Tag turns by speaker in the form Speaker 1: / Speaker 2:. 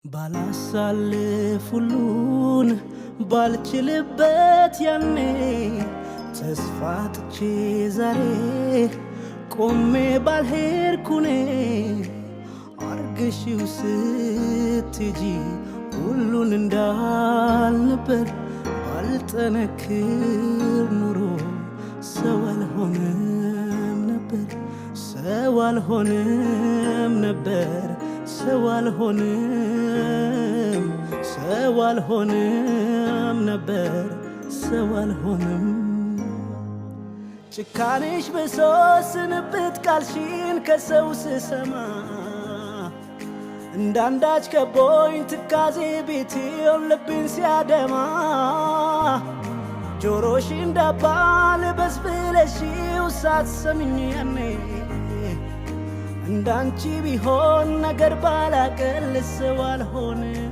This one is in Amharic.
Speaker 1: ባላሳልፍ ሁሉን ባልችልበት ያኔ፣ ተስፋ ጥቼ ዛሬ ቆሜ ባልሄድኩኔ፣ አርግሽው ስትጂ ሁሉን እንዳልነበር፣ ባልጠነክር ኑሮ ሰው አልሆንም ነበር፣ ሰው አልሆንም ነበር፣ ሰው አልሆንም፣ ሰው አልሆንም ነበር፣ ሰው አልሆንም። ጭካኔሽ ብሶ ስንብት ቃልሽን ከሰው ስሰማ፣ እንዳንዳች ከቦኝ ትካዜ ቤቴን ልቤን ሲያደማ፣ ጆሮሽ እንዳባ ልበስ ብለሽው ሳትሰሚኝ ያኔ፣ እንዳንቺ ቢሆን ነገር ባላቀል ሰው አልሆንም።